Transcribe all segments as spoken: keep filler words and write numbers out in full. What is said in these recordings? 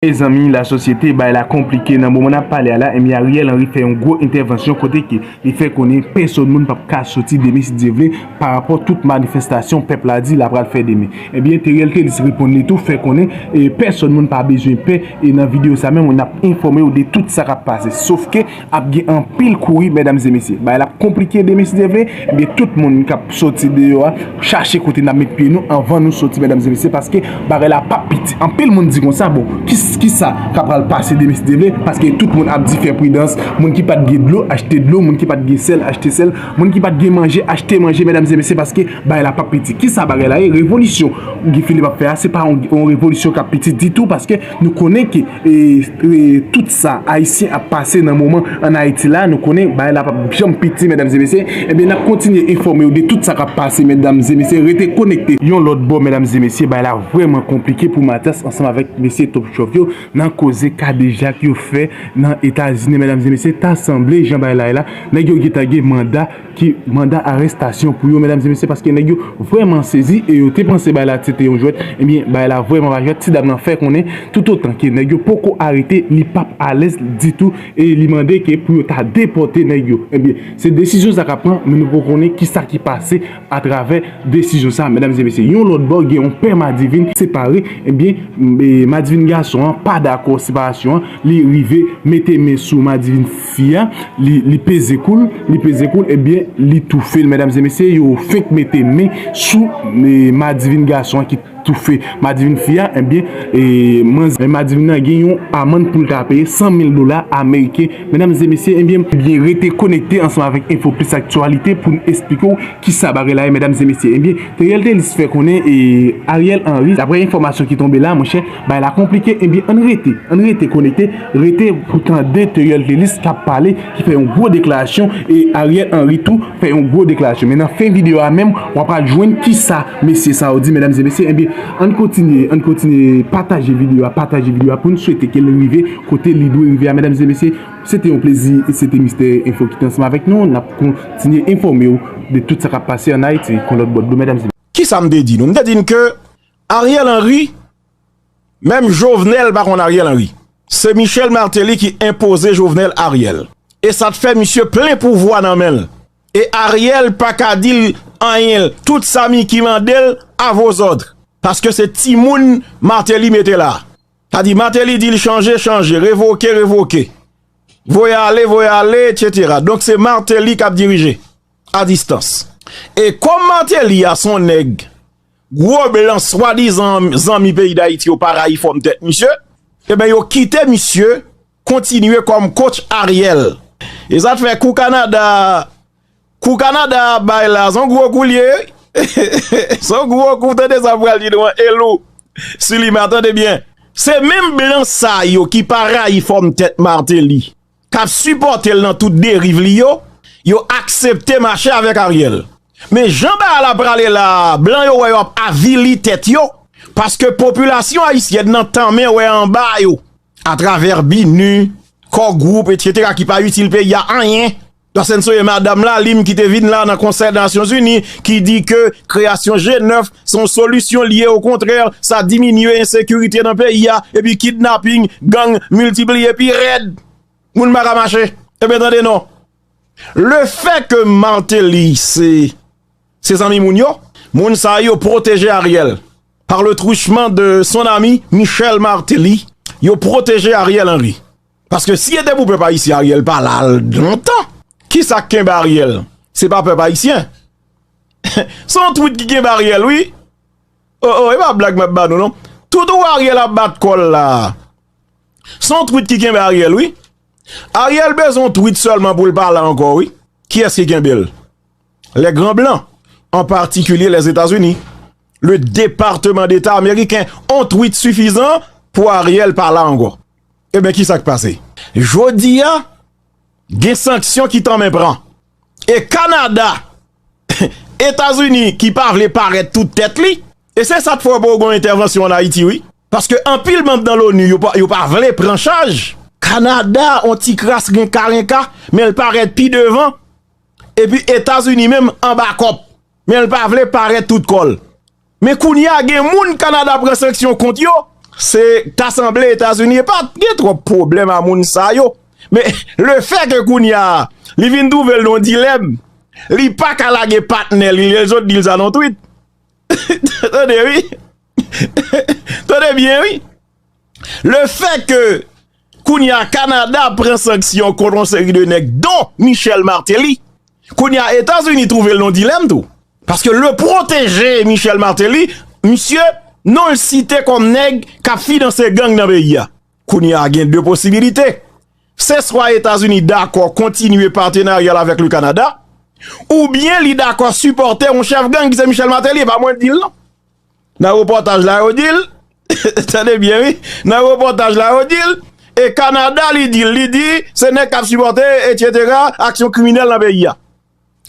Mezanmi, lasosyete, bagay la konplike. Nan moman n ap pale a la, ebyen, Ariel Henry fè yon gwo entèvansyon kote ke li fè konnen pèsòn moun p ap ka soti demen, si Dye vle, pa rapò tout manifestasyon pèp la di l ap pral fè demen. Ebyen, Teriel Telis reponn li tou, fè konnen, e, pèsòn moun pa bezwen pè, e nan videyo sa menm, n ap enfòme w de tout sa k ap pase. Sof ke ap gen anpil kouri, medam e mesye. Bagay la ap konplike demen, si Dye vle, ebyen, tout moun k ap soti deyò a, chache kote n ap met pye nou anvan nou soti, medam e mesye, paske bagay la p ap piti. Anpil moun di konsa, bon, ki, kisa k ap pral pase demen, si Dye vle, paske tout moun ap di fè pridans, moun ki pa t gen dlo, achte dlo, moun ki pa t gen sèl, achte sèl, moun ki pa t gen manje, achte manje, medam e mesye, paske bagay la p ap piti. Kisa bagay la ye? Revolisyon Guy Philippe ap fè a, se pa yon, yon revolisyon k ap piti ditou, paske nou konnen ke, e, e, tout sa Ayisyen ap pase nan moman ann Ayiti la, nou konnen bagay la p ap janm piti, medam e mesye. Ebyen, n ap kontinye enfòme w de tout sa k ap pase, medam e mesye. Rete konekte. Yon lòt bò, medam e mesye, bagay la vrèman konplike pou Mathias ansanm avèk mesye Top Chòf yo nan koze kadejak yo fè nan Etazini, medam e mesye. Ta sanble jan bagay la ye la, nèg yo gentan gen manda ki manda arèstasyon pou yo, medam e mesye, paske nèg yo vrèman sezi e yo te panse bagay la se te yon jwèt. Ebyen, bagay la vrèman pa jwèt. Ti dam nan fè konnen, toutotan ke nèg yo poko arete, li p ap alèz ditou e li mande ke pou yo ta depòte nèg yo. Ebyen, se desizyon sa k ap pran, men nou poko konnen kisa ki pase atravè desizyon sa, medam e mesye. Yon lòt bò, gen yon pè Madivin separe, ebyen, e, Madivin gason an pa dakò separasyon an, li rive mete men sou Madivin fi a, li, li peze kou l, li peze kou l, ebyen, li toufe l, medam e mesye, yo fenk mete men sou, e, Madivin gason an ki toufe Madivin fi a, ebyen, e, manz-, e, Madivin nan gen yon amann pou l ta peye san mil dola ameriken, medam e mesye, ebyen, ebyen, rete konekte ansanm avèk Info Plus Aktyalite pou n esplike w kisa bagay la ye, medam e mesye. Ebyen, Teriel Telis fè konnen, e, Ariel Henry, daprè enfòmasyon ki tonbe la, monchè, bagay la konplike, ebyen, ann rete, ann rete konekte, rete pou tande Teriel Telis k ap pale, ki fè yon gwo deklarasyon, e Ariel Henry tou fè yon gwo deklarasyon. Men nan fen videyo a menm, w ap al jwenn kisa mesye sa yo di, medam e mesye. Ebyen, ann kontinye, ann kontinye pataje videyo a, pataje videyo a pou n swete ke l rive kote li dwe rive a, medam e mesye. Se te yon plezi, e se te Mistè Enfo ki te ansanm avèk nou. N ap kontinye enfòme w de tout sa k ap pase ann Ayiti, kon lòt bò dlo, medam e mesye. Kisa m te di nou? M te di n ke Ariel Henry, menm Jovenel pa konn Ariel Henry. Se Michel Martelly ki enpoze Jovenel Ariel. E sa t fè misye plen pouvwa nan men l. E Ariel pa ka di l anyen. Tout sa Mickey mande l, à vos ordres. Paske se timoun Martelly mete la. Sa di Martelly di l chanje, chanje, revoke, revoke. Voye ale, voye ale, etsetera. Donk se Martelly k ap dirije a distans. E kòm Martelly a se yon nèg gwo blan swadizan zanmi peyi Dayiti yo pa rayi fòm tèt misye, ebyen yo kite misye kontinye kòm coach Ariel. E sa t fè kou Kanada, kou Kanada ap bay la, se yon gwo kou l ye, wi. Se yon gwo kou, tande sa m pral di nou an, e lou. Silima, tande byen. Se menm blan sa yo ki pa rayi fòm tèt Martelly, k ap sipòte l nan tout deriv li yo, yo aksepte mache avèk Ariel. Men jan bagay la prale la, blan yo wè yo ap avili tèt yo, paske popilasyon ayisyèn nan tanmen wè anba yo, atravè BINUH, Core Group, etsetera, ki pa itil peyi a anyen. Dwasenn sonje madanm Lalim ki te vin la nan Konsèy Nasyonzini, ki di ke kreyasyon G nèf se yon solisyon l ye, okontrè, sa diminye ensekirite nan peyi a, epi kidnaping, gang miltipliye pi rèd. Moun pa ka mache. Ebyen, tande non. Le fait que Martelly se, se zanmi moun yo, moun sa yo pwoteje Ariel. Par le truchement de son ami Michel Martelly, yo pwoteje Ariel Henry. Paske si e te pou pèp ayisyen, Ariel pa la lontan. Kisa k kenbe Ariel? Se pa pèp ayisyen. Se yon tweet ki kenbe Ariel, wi. Oh, oh, e pa blag m ap ba nou, non. Tout ou Ariel ap bat kò l la. Se yon tweet ki kenbe Ariel, wi. Ariel bezwen yon tweet sèlman pou l pa la ankò, wi. Kiyès ki kenbe l? Les grands blancs, en particulier les États-Unis. Le Département d'État américain, yon tweet sifizan pou Ariel pa la ankò. Ebyen, kisa k pase? Jodi a, gen sanksyon ki tanmen pran. E Kanada, Etazini ki pa vle parèt tout tèt li, e se sa k fè w pa wè gon entèvansyon ann Ayiti, wi. Paske anpil manm nan l'ONU, yo pa, yo pa vle pran chaj. Kanada, on ti kras renka renka, men l parèt pi devan. Epi Etazini menm anba kòb, men l pa vle parèt tout kò l. Men kounye a, gen moun Kanada pran sanksyon kont yo, Se ta sanble Etazini pa t gen twòp pwoblèm a moun sa yo. Men lefètke kounye a, li vin twouve l nan yon dilèm, li pa ka lage patnè li, lè l sot di l sa nan tweet. Tande, wi. Tande byen, wi. Lefètke kounye a Kanada pran sanksyon kont yon seri de nèg, dont Michel Martelly, kounye a Etazini twouve l nan dilèm tou. Paske le protégé Michel Martelly, misye, non l site kòm nèg k ap finanse gang nan peyi a. Kounye a gen de posibilite. Se swa Etazini dakò kontinye patenarya l avèk le Kanada, oubyen li dakò sipòte yon chèf gang ki se Michel Martelly, e pa mwen k di l non. Nan repòtaj la, yo di l, tande byen, wi. Nan repòtaj la, yo di l, e Kanada, li di l, li di, se nèg k ap sipòte, etsetera, aksyon kriminèl nan peyi a.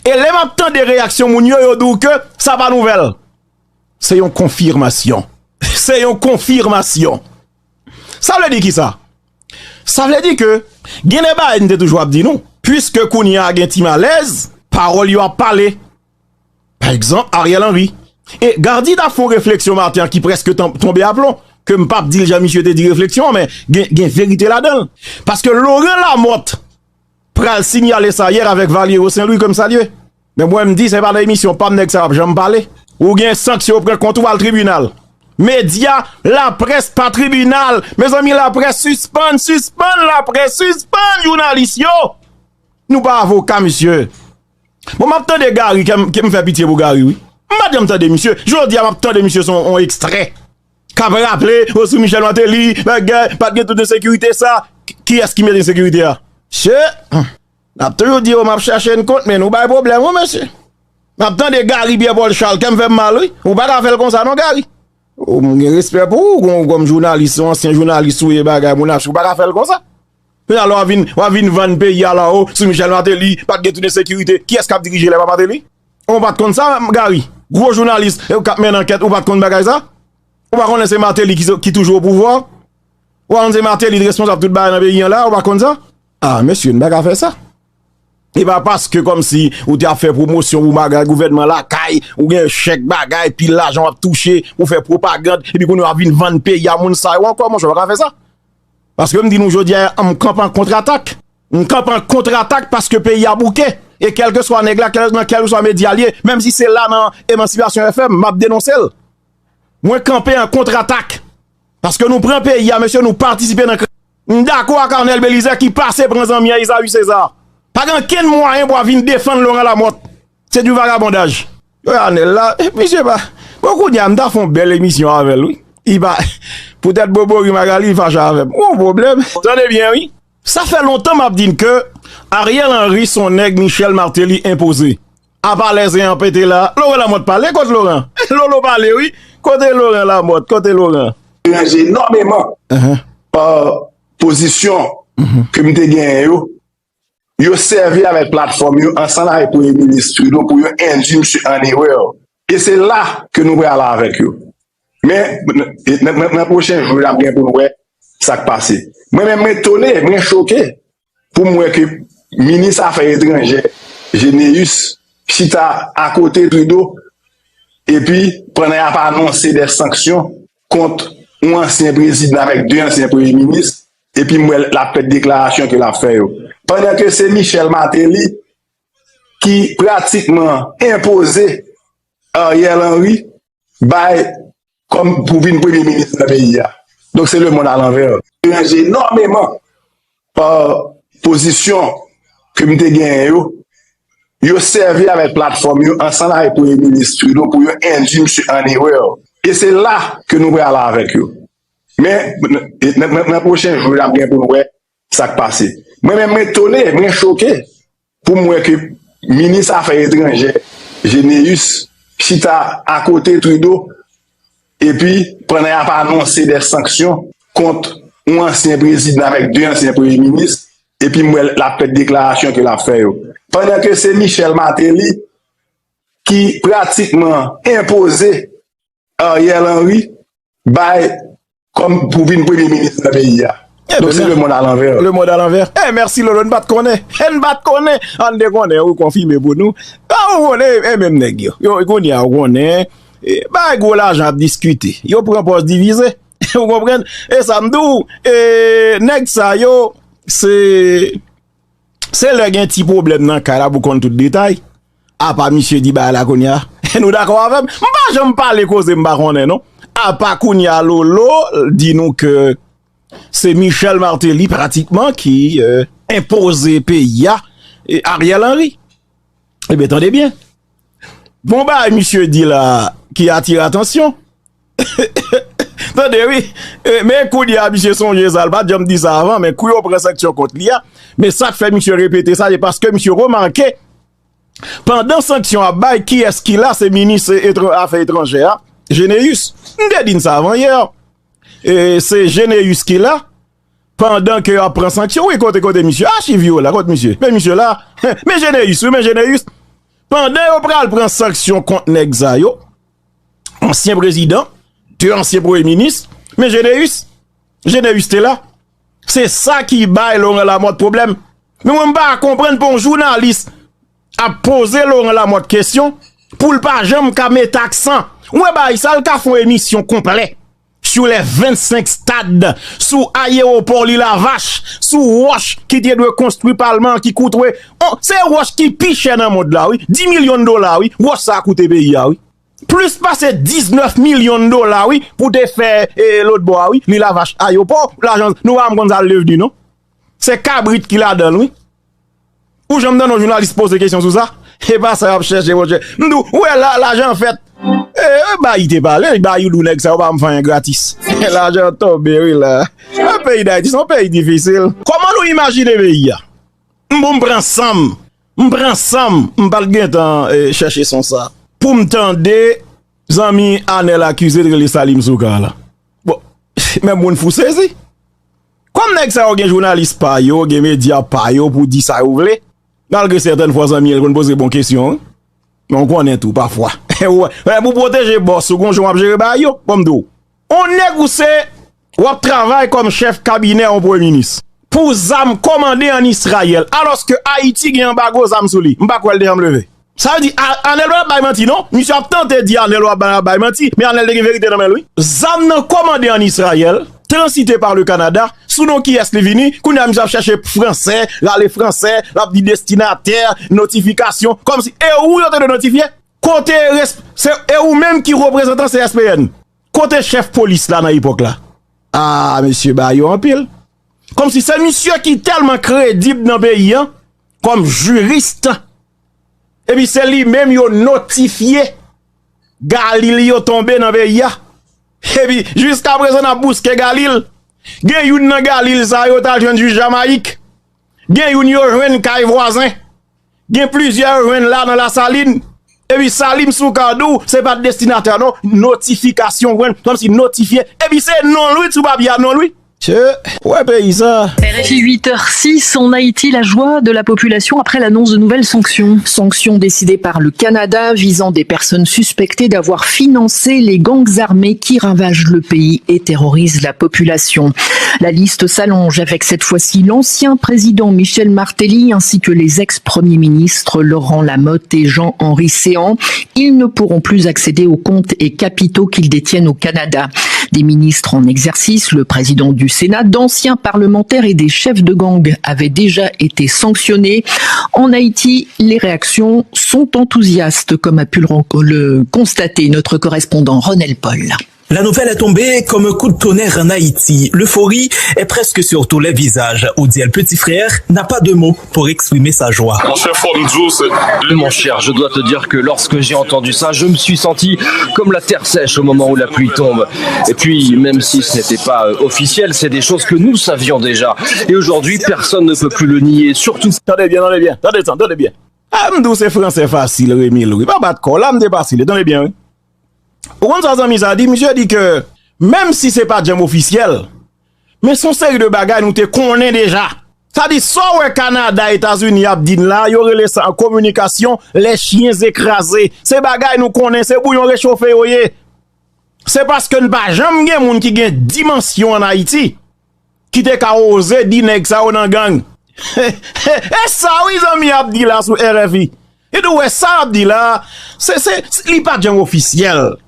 E lè m ap tande reyaksyon moun yo, yo di w ke sa pa nouvèl. Se yon konfimasyon. Se yon konfimasyon. Sa vle di kisa? Sa vle di ke gen de bagay m te toujou ap di nou. Piske kounye a gen ti malèz, pawòl yo ap pale. Pa egzanp, Ariel Henry. E Gardy t ap fè yon refleksyon maten an ki prèske tan- tonbe aplon. Ke m p ap di l jan misye te di refleksyon an, men gen, gen verite ladan l. Paske Laurent Lamothe pral sinyale sa yè avèk Valiero Saint-Louis ke m salye. Men mwen, m di, se pa nan emisyon pa m nèg sa yo ap janm pale. Ou gen sanksyon yo pran kont ou, al tribinal. Medya, laprès pa tribinal. Mezanmi, laprès sispann, sispann, laprès sispann, jounalis yo. Nou pa avoka, misye. Bon, m ap tande Gary, ke m, ke m fè pitye pou Gary, wi. M pa t janm tande misye. Jodi a, m ap tande misye sou yon ekstrè k ap raple, o, sou Michel Martelly, bagay, pa t gen tout ensekirite sa. Ki, kiyès ki mete ensekirite a? Mesye, n ap toujou di, o, m ap chache n kont, men nou bay pwoblèm, wi, mesye. M ap tande Gary Pierre Paul Charles, kè m fè m mal, wi. Ou pa ka fè l konsa, non, Gary. Ou, m gen respè pou ou, kòm, kòm jounalis, yon ansyen jounalis ou ye, bagay, moun ap, ou pa ka fè l konsa. Kounye a la, w ap vin, w ap vin vann peyi a la, o, sou Michel Martelly, pa t gen tout ensekirite. Kiyès k ap dirije lè pa Martelly? Ou pa t konn sa, Gary? Gwo jounalis, e, k ap mennen ankèt, ou pa t konn bagay sa? Ou pa konnen se Martelly ki, ki toujou o pouvwa? Ou pa konn se Martelly ki responsab tout bagay nan peyi an la, ou pa konn sa? A, mesye, n pa ka fè sa. E pa paske kòmsi ou te ap fè pwomosyon pou bagay gouvènman lakay, ou gen chèk bagay, pil lajan w ap touche, ou fè pwopagann, epi kounye a w ap vin vann peyi a moun sa yo ankò, monchè, w pa ka fè sa. Paske m di nou jodi a, m kanpe an kontratak. M kanpe an kontratak paske peyi a bouke. E kèlkeswa nèg la, kèl, nan kèlkeswa medya l ye, menm si se la nan Emancipation F M, m ap denonse l. Mwen kanpe an kontratak. Paske nou pran peyi a, mesye, nou patisipe nan kri-, m dakò ak Arnel Belizaire ki pase pran zanmi an Isaü César. Pa gen okenn mwayen pou w a vin defann Laurent Lamothe. Se du vagabondaj. Yo, Arnel la, misye pa. Bon, kounye a, m ta fè yon bèl emisyon avè l, wi. Li pa, poutèt Bobori Magali, li fache avè m. Yon pwoblèm. Tande byen, wi. Sa fè lontan m ap di n ke Ariel Henry se yon nèg Michel Martelly enpoze. Apa lè zen an pete la, Laurent Lamothe pale, kote Laurent? Lolo pale, wi. Kote Laurent Lamothe? Kote Laurent? Deranje enòmeman pa pozisyon ke m te genyen yo. Yo sèvi avèk platfòm yo ansanm avèk Premye Minis Trudeau pou yo endui misye an erè. E se la ke nou pral avèk yo. Men, nan, nan, nan, nan pwochen jou, n ap gen pou n wè sa k pase. Mwen menm, mwen etone, mwen choke pou m wè ke minis afè etranjè Généus chita akote Trudeau, epi pandan y ap anonse de sanksyon kont yon ansyen prezidan avèk de ansyen premye minis, epi m wè l ap fè deklarasyon ke l ap fè yo. Pandan ke se Michel Martelly ki pratikman enpoze Ariel Henry bay kòm pou vin premye minis nan peyi a. Donk, se lemonn alanvè. Deranje enòmeman pa pozisyon ke m te genyen yo. Yo sèvi avèk platfòm yo ansanm avèk Premye Minis Trudeau pou yo endui misye an erè. E se la ke nou pral avèk yo. Men, nan, nan, nan, nan pwochen jou, n ap gen pou n wè sa k pase. Mwen menm, mwen etone, mwen choke pou m wè ke minis afè etranjè Généus chita akote Trudeau, epi pandan y ap anonse de sanksyon kont yon ansyen prezidan avèk de ansyen premye minis, epi m wè l ap fè deklarasyon ke l ap fè yo. Pandan ke se Michel Martelly ki pratikman enpoze Ariel Henry bay kòm pou vin premye minis nan peyi a. Donk, se lemonn alanvè. Lemonn alanvè. Eh, mèsi, Lolo, n pa t konnen. Eh, n pa t konnen. Ann te konnen, ou konfime pou nou. A, ou konnen, e menm nèg yo. Yo, kounye a, ou konnen, eh, bay gwo lajan ap diskite. Yo pran pòz divize. Ou konprann? E sa m di w, e, nèg sa yo, se, se lè gen ti pwoblèm nan kay la pou konn tout detay. Apa misye di bagay la kounye a. Nou dakò avè m? M pa janm pale koze m pa konnen, non. Apa kounye a Lolo di nou ke se Michel Martelly, pratikman, ki, euh, enpoze peyi a, e, Ariel Henry. Ebyen, tande byen. Gon bagay misye di la ki atire atansyon. Tande, wi. E, men kounye a, misye sonje sa. L pa t janm di sa avan, men kou yo pran sanksyon kont li a, men sa k fè misye repete sa, se paske misye remake, pandan sanksyon ap bay, kiyès ki la? Se minis etran-, afè etranjè a, Généus. M te di n sa avan yè. E, se Généus ki la, pandan ke y ap pran sanksyon. Wi, kote, kote misye? Achiv yo la, kote misye? Men misye la. Men Généus, wi, men Généus. Pandan yo pral pran sanksyon kont nèg sa yo, ansyen prezidan, de ansyen premye minis, men Généus, Généus te la. Se sa ki bay Laurent Lamothe pwoblèm. Men mwen, m pa konprann pou yon jounalis ap poze Laurent Lamothe kesyon pou l pa janm ka mete aksan. Ou wè bagay sa, l ka fè yon emisyon konplè sou les vingt-cinq stades, sou ayewopò Lil Avach, sou wòch ki te dwe konstwi palman an ki koute. Oh, se wòch ki pi chè nan mond la, wi. Dis milyon dola, wi. Wòch sa a koute peyi a, wi. Plis pase diznèf milyon dola, wi, pou te fè, e, lòt bò a, wi. Lil Avach, ayewopò, lajan, nou pa konn sa l devni, non. Se kabrit ki ladan l, wi. Ou janm tande yon jounalis poze kesyon sou sa? E pa sa y ap chèche, monchè. M di w, ou wè la, lajan an fèt. E, e, Bayi te pale, Bayi di w nèg sa yo pa m fè anyen gratis. Lajan an tonbe, wi, la. E, peyi Dayiti, se yon peyi difisil. Kòman nou imajine peyi a? M, bon, m pran san m. M pran san m. M pa t gentan, e, chèche son sa. Pou m tande zanmi Anèl akize t rele Salim Soukar la. Bon, men moun fou sezi. Kòm nèg sa yo gen jounalis pa yo, gen medya pa yo pou di sa yo vle, malgre sètèn fwa zanmi an konn poze bon kesyon, wi. Men w konnen tou, pafwa. Ou wè, pou pwoteje bòs ou, gon jan w ap jere bagay yo, ban m di w. On nèg ou se, w ap travay kòm chèf kabinè yon premye minis. Pou zam kòmande ann Izrayèl, alòske Ayiti gen anbago zam sou li. M pa kwè l te janm leve. Sa vle di, A-, Anèl pa t ap bay manti, non. Misye ap tante di Anèl w ap bay, bay manti, men Anèl te gen verite nan men l, wi. Zam nan kòmande ann Izrayèl, transite pa le Kanada, sou non kiyès li vini, kounye a misye ap chèche fransè, rale fransè, l ap di destinatè, notifikasyon, kòmsi, e ou yo te dwe notifye? Kote res-, se, e ou menm ki reprezantan C S P N? Kote chèf polis la nan epòk la? A, mesye, ba yo anpil. Kòmsi se misye ki tèlman kredib nan peyi an, kòm jiris, epi se li menm yo notifye Galil yo tonbe nan peyi a. Epi, jiskaprezan, n ap bouske Galil. Gen youn nan Galil sa yo t al jwenn jij Jamayik. Gen youn yo jwenn kay vwazen. Gen plizyè yo jwenn la nan Lasalin. Epi Salim Soukar di w, se pa t destinatè non, notifikasyon jwenn, kòmsi notifye. Epi se non l wi, sou papye a non l wi. Tchè, ou wè peyi sa. R F I huit heures six, en Haïti, la joie de la population après l'annonce de nouvelles sanctions. Sanctions décidées par le Canada visant des personnes suspectées d'avoir financé les gangs armés qui ravagent le pays et terrorisent la population. La liste s'allonge avec cette fois-ci l'ancien président Michel Martelly ainsi que les ex-premiers ministres Laurent Lamothe et Jean-Henri Céant. Ils ne pourront plus accéder aux comptes et capitaux qu'ils détiennent au Canada. Des ministres en exercice, le président du Sénat, d'anciens parlementaires et des chefs de gang avaient déjà été sanctionnés. En Haïti, les réactions sont enthousiastes, comme a pu le, le constater notre correspondant Ronel Paul. La nouvelle est tombée comme un coup de tonnerre en Haïti. L'euphorie est presque sur tous les visages. Odiel Petit Frère n'a pas de mots pour exprimer sa joie. Monchè, fò m di w, se... Mon cher, je dois te dire que lorsque j'ai entendu ça, je me suis senti comme la terre sèche au moment où la pluie tombe. Et puis, même si ce n'était pas, euh, officiel, c'est des choses que nous savions déjà. Et aujourd'hui, personne ne peut plus le nier, surtout... Tande byen, tande byen, tande sa, tande byen. A, m di w se fransè fasil, Remy Louis. Pa bat kò w, la m te fasil, tande byen, wi. Ou konn sa zanmi sa di? Misye di ke, menm si se pa t janm ofisyèl, men se yon seri de bagay nou te konnen deja. Sa di, sa w wè Kanada, Etazini ap di n la, yo rele sa an kominikasyon, les chiens écrasés. Se bagay nou konnen, se bouyon rechofe yo ye. Se paske n pa janm gen moun ki gen dimansyon ann Ayiti ki te ka oze di nèg sa yo nan gang. E sa wi zanmi ap di la sou R F I. Li di w wè sa ap di la, se, se, se, li pa t janm ofisyèl.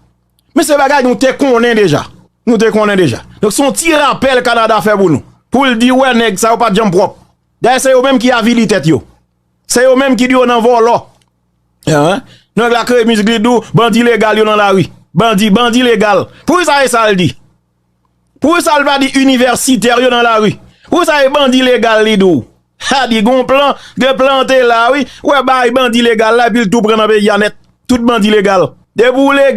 Men se bagay nou te konnen deja. Nou te konnen deja. Donk, se yon ti rapèl Kanada fè pou nou. Pou l di, wè, nèg sa yo pa t janm pwòp. Dayè, se yo menm ki avili tèt yo. Se yo menm ki di yo nan vòlò. Hein? Nèg la kreye mizik li di w, bandi legal yo nan lari. Bandi, bandi legal. Poukisa e sa l di? Poukisa l pa di inivèsitè yo nan lari? Poukisa e bandi legal li di w? Ha, di gon plan, gen plan te la, wi. Wè, bay bandi legal la, epi l tou pran nan peyi a nèt. Tout bandi legal. Depi w legal,